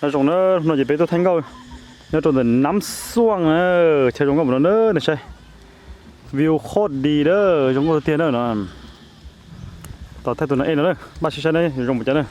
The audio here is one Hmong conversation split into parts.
Nyob zoo na, no ces peb tuaj thaij nkauj nyob rau ntawm Nab Xuaj na, chaw zoo nkauj npaum no na, nej saib. View qhov di lawm, zoo nkauj tiag na no. Tos thaij tus no ej no na, npaj sib saib na zoo npaum cas na.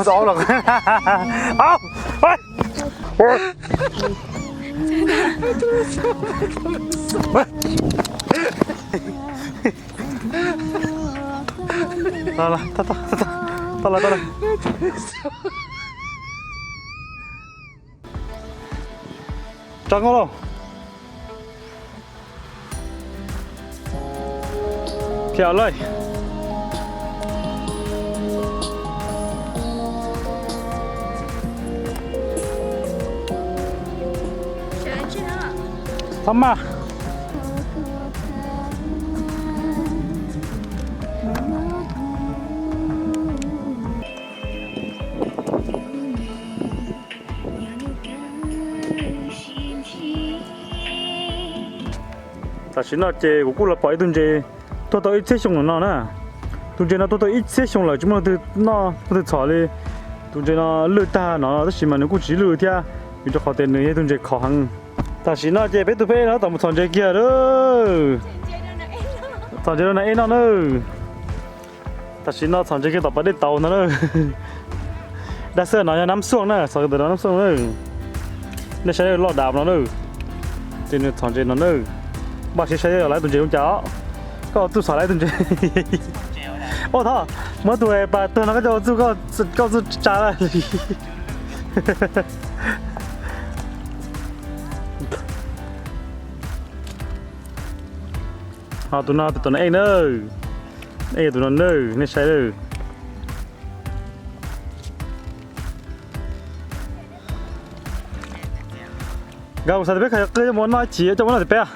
Tau lawm, tau lawm. Rov nkauj lauj. Khiav lawm. Txhob maj. Tam sim no ces kuv kuj los pom ib tug ntses tuag tau ib txhiab xyoo lawm no na. Tus ntses no tuag tau ib txhiab xyoo lawm tsis muaj leej twg noj leej twg txhom li. Tus ntses no lwj tag no tab sis mas nws kuj tsis lwj thiab, vim rau qhov tias nws yog tus ntses khov heev. Tam sim no ces peb tus pheb no tab tom mus txhom ntses kiag lawm. Txhom ntses rau nas ej noj na. Tam sim no txhom ntses kiag tom pas dej tauv no na. Dab xwb no yog Nab Xuaj na, txhom kiag tom Nab Xuaj na. Nej saib loj dav no na. Ces nws txhom ntses no na. Npaj sib saib lawv tus ntses zoo cas os. Koj ua txuj xav lawv tus ntses. Ua thov muab tus pas tuag no koj coj ua txuj, koj ua txuj tsa. Ho tus no tus tom no ej na. Ej tus no na, nej saib na. Nkawd kuv xav tias peb khaws qwj coj mus ua noj ib chim, coj mus noj tim peb.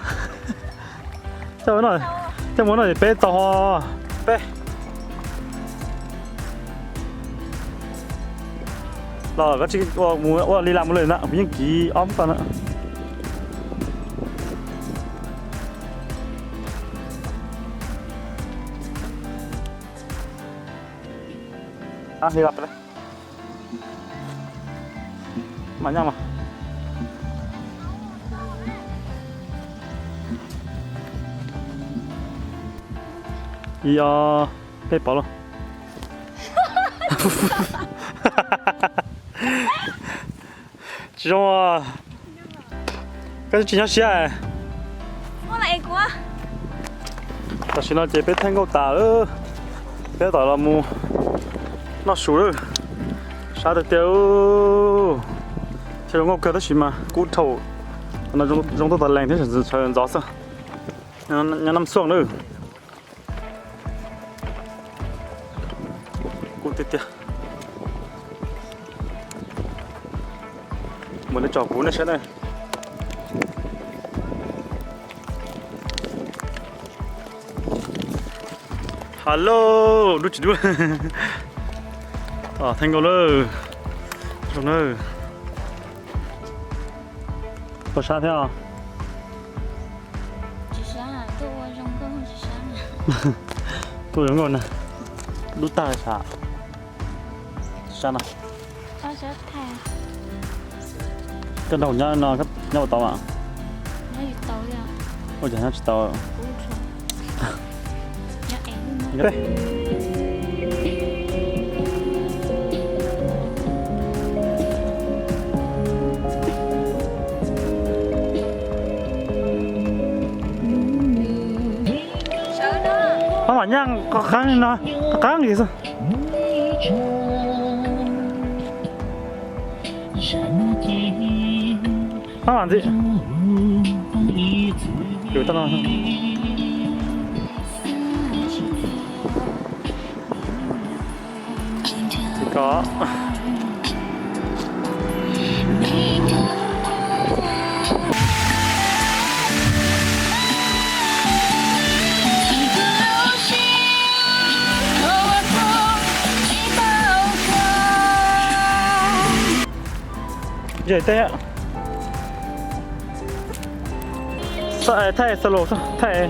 Coj mus ua noj tim peb tau ho peb los koj tsis ua li las mus lawm na, kuv yeej kiv ob tog na. Li las mas nyaj mas. Ib ob peb pov lauj. Tsis zoo. Koj tsis nyob siab. Tam sim no ces peb thaij nkauj tas lawm, peb tab tom los mus noj su lawm. Sab tiag tiag. Chaw zoo nkauj kawg tab sis mas kub dhau. Qhov no zoo tuaj tas lees thiab, sawv ntxov xwb. Nyob Nab Xuaj na. Kub tiag tiag. Mus nej tsom kuv nej saib na. Hello, dub tsis dub. Thaij nkauj lawm. Zoo na. Puas sab thiab os? Tuaj zoo nkauj na. Dub tag sav. Sab no. Koj nrog kuv nyob no, nyob ua tau mas? Ua cas nyob tsis tau? Pab mam nyaj qhov qab no, qhov qab li xwb. Tab mam ntxiv. Kwv tau no. Tsis kov. Ntsia teb. Thaij slow, thaij.